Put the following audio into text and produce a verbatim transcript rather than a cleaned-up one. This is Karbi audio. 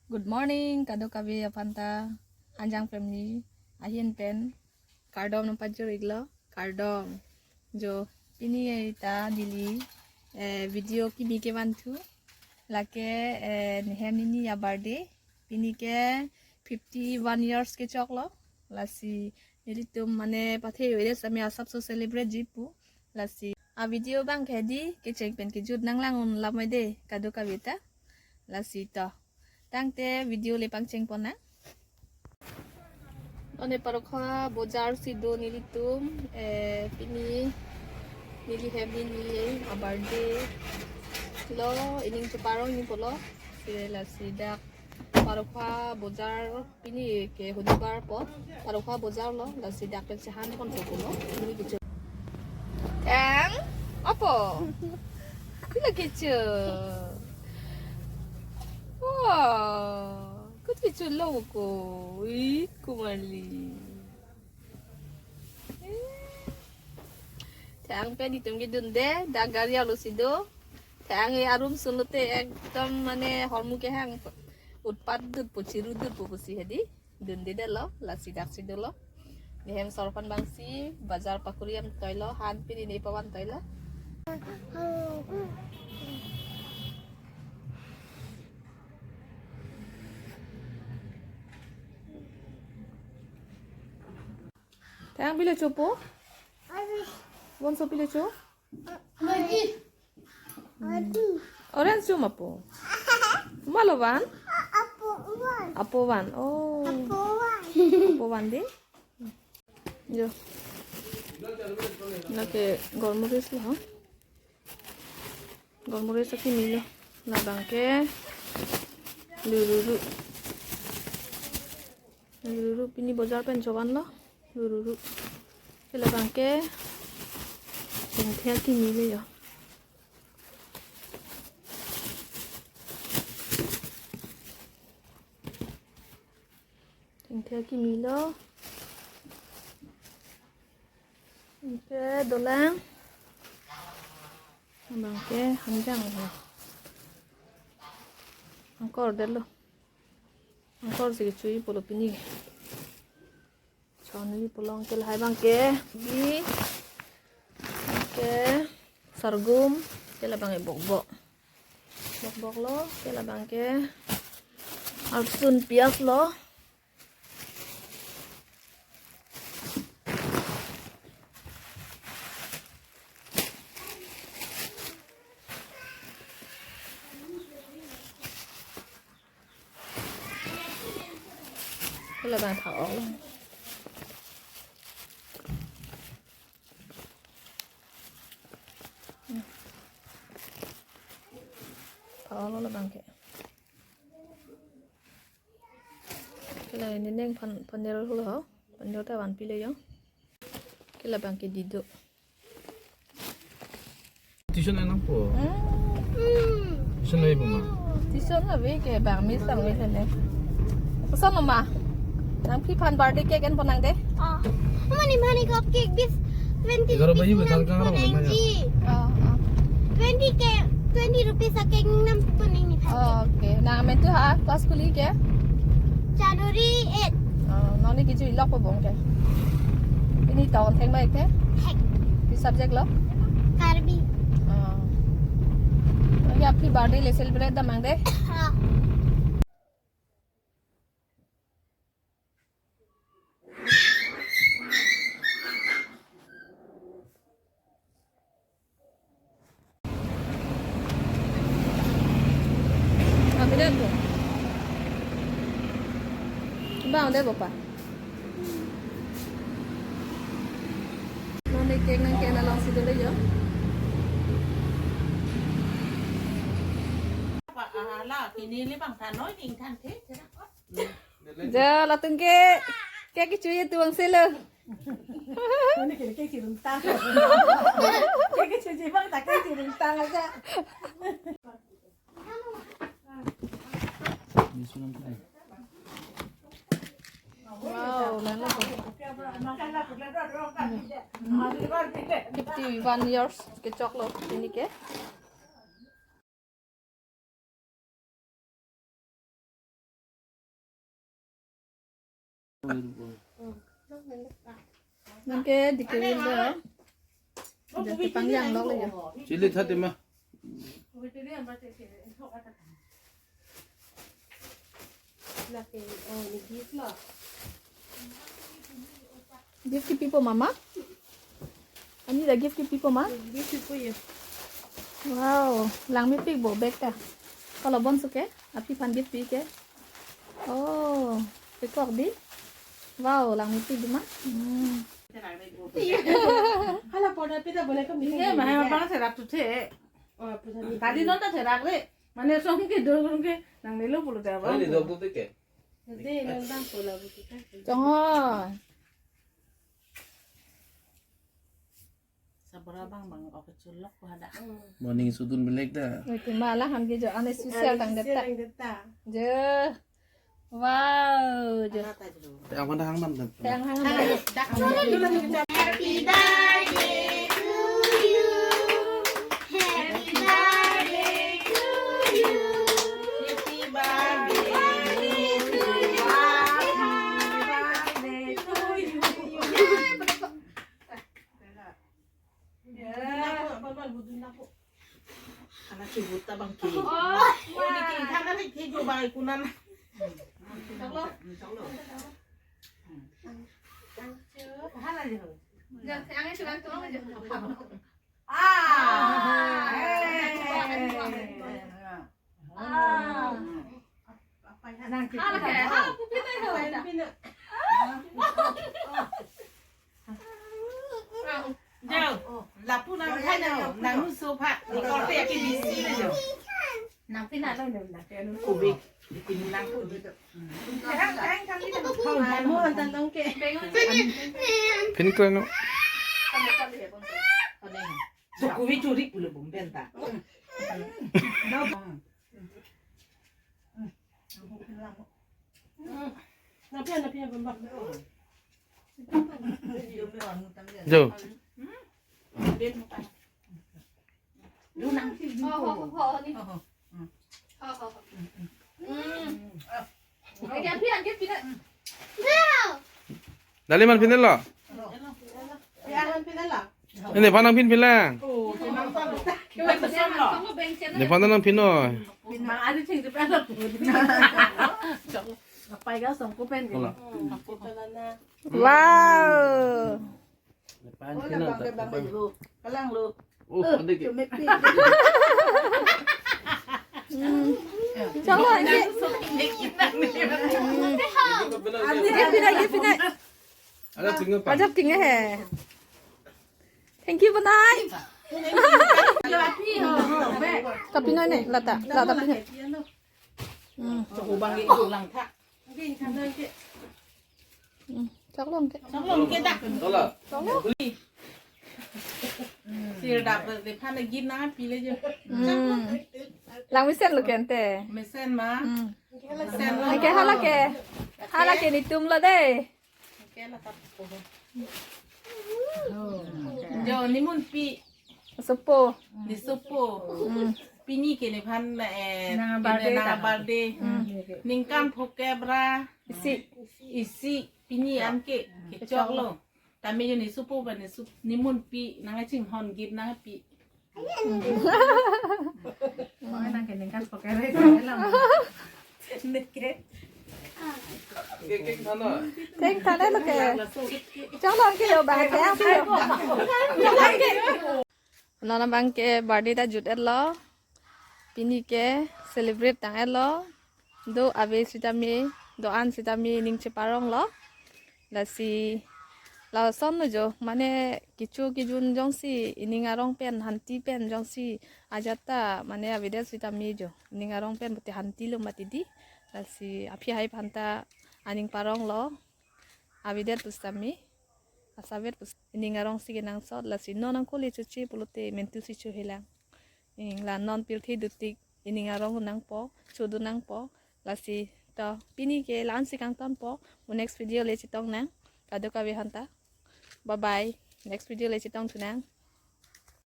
Good morning, kadokave aphanta, Hanjang family, ahin pen kardom nangpajir-iklo, kardom. Jo, pini ta neli, eh, video kimi kevanthu, lake, eh, nehem nini a-birthday, pini ke fifty one years kechoklo, lasi nelitum mane pathe oide sami asapso celebrate ji pu, lasi a-video abang ke hedi kecheng pen kejut nanglang-un lamai de, kadokave ta, lasi to. Tangte video le pangcheng pon nang. One Parokhowa bojar si do nelitum, eh, pini neli hem nini a-birthday lo, ining cheparong ni pulo, si lasi dak Parokhowa bojar pini ke honibar pu, Parokhowa bojar lo, lasi dak pen chehan pon pulo, pini kecho. Tang, apo? Pila kecho? Wah, kut kecho lo ko, ih, Kumarli. Tang pen itum kedunde, dak gari arlo si do. Tang e arum sunlote ekdom mane hormu kehang utpat dut pu chiru dut pu pusi hedi. Dundedetlo, lasi dak si dolo. Nehem sor aphan abang si, bajar pakuri am toilo, han pini ne pavan toilo. Tang pilo chopo? Bonso pilo cho? Orange cho ma apo? Malo van? Apo van. Oh. Apo van. Apo van de? Jo. Lake golmoris lo, ha? Golmoris akimi lo. Labang ke lururu. Lururu pini bojar pen chovan lo. Lururu. Ke labang ke thengthe akimi lo jo. Thengthe akimi lo. Anke dolang. Abang ke Hanjang lo. Angkor detlo. Angkor si kechui pulo pini. Chonli pulo, anke lahai abang ke bi, anke sorghum, anke labang ke bokbok. Bokbok lo, anke labang ke arsun pias lo. Ke labang thak-ok lo. Thak-ok lo labang ke. Ke la ini neng pan, panir lo ho. Panir ta vanpi lo jo. Ke labang ke dido. Tuition enang po. Hmm. Tuition lagi po ma? Tuition lagi ke bang mis bang mis ne. Pesan mama. Nangphi aphan birthday cake en pon nang de. Oh. Mama nephan cake bis twenty rupees nang pon nang ji. Oh, oh. Twenty ke, twenty rupees a cake nang pon nang nephan. Oh, okay. Nang amen tu ha class kuli ke? January eight. Oh, non ne kejui lok po bong ke. Pini tong theng mai ke? Theng. Ki subject lo? Karbi. Oh. Lake aphi birthday le celebrate dam nang de? Ha. Abang de bopa. Non ne cake nang ke-en along si dolo jo. Ala, pini le bang thanoi ding thanthe, chera. Ja, latum ke, cake kechui tu bang selo. Ini kiri kiri cirung tang. Kiri kiri cirung tang, tak kiri cirung tang aja. Wow, lalu. Fifty one years kechok lo pini ke. Nang ke dikiril do. Jadi panjang lo ya. Chili thati ma. Gift kipipo mama? Ani ta gift kipipo ma? Gift kipipo ya. Wow, langmepik bo bag ta. Kolo bonso ke? Aphi aphan gift pi ke? Oh, pekok di? Wow, langmepik di ma? Hmm. Hala porda pita boleh kami. Iya, mahal apa serak tu te. Oh, punya. Tadi nonton serak re. Mane som ke dor ke nangnelo pulo ta ba. Ani dok tu ke. Jadi nonton pola buku kan. Chonghoi. Sabra bang bang oke chulok ko hada. Morning sudun belek da. Oi, kima alang ham ke jo ane special tang deta. Tang deta. Jo. Wow, jo. Te awan dah hang nam dan. Te hang hang nam. Happy birthday to you. Happy birthday to you. Happy birthday to you. Happy birthday to you. Anak si buta bang ki. Oh, ini ki, karena ni ki jo bang ikunan. Choklo. Choklo. Hala je. Ja, yang itu kan tuang aja. Ah. Ah. Nang kita. Ah, oke. Ah, pupit aja. Pupit aja. Jo, lapu nang khai nang, nang sofa, ni korte aki bisi jo. Nang pina lo nang, nang pina lo. Kubi, di pini nang kubi. Pin ko no. So kubi churi pulo bom benta. Napia, napia, bamba. Jo. Ho, ho, ho, ho, ni. Ho, ho, ho. Hmm. Lagi api, lagi api na. Dali man pinelo. Ya, man pinelo. Nephan nangpin pinlang. Nephan nangpin noi. Wow. Nephan pinlang. Kalang lo. Oh, adik. Chalo, ini. Adik pinai, adik pinai. Ada tinggal, Pak. Ajab tinggal he. Thank you, Bonai. Tapi nai ne, lata, lata pinai. Hmm. Choklo ke. Hmm, choklo ke. Choklo ke ta. Choklo. Sir dap de phan gin nangpi le jo. Hmm. Lang mesen lo ke ante. Mesen ma. Hmm. Mesen lo. Ke hala ke. Hala ke netum lo de. Jo, nemunpi. Sopo. Ne sopo. Hmm. Pini ke nephan, eh, nang birthday nang ta. Birthday. Hmm. Ningkan phokep ra. Isi. Isi pini an ke, kechoklo. Tame jo ne sopo ba ne sop, nemunpi nangchinghon gift nangpi. Nang ke ningkan phokep ra lang. Neke. Teng tane lo ke. Choklo ke yo ba, teng lo. Non abang ke birthday ta jut-et lo. Pini ke celebrate tang-et lo. Do ave sitame, do-an sitame ning cheparong lo. Lasi lason lo jo, mane kecho kejun jongsi ining arong pen, hanti pen jongsi ajat ta mane avedet sitame jo, ining arong pen pute hanti lo mati di. Lasi aphi hai aphan ta aning parong lo, avedet pusitame, asavet pus ining arong si kenangsot, lasi non nang kole choche pulote mentu si chohelang. Ing la non pirthe dutik ining arong nangpo, chodu nangpo, lasi to pini ke la-an si kangtonpo, mo next video le chetong nang, kadokave aphan ta. Bye bye. Next video le chetong thu nang.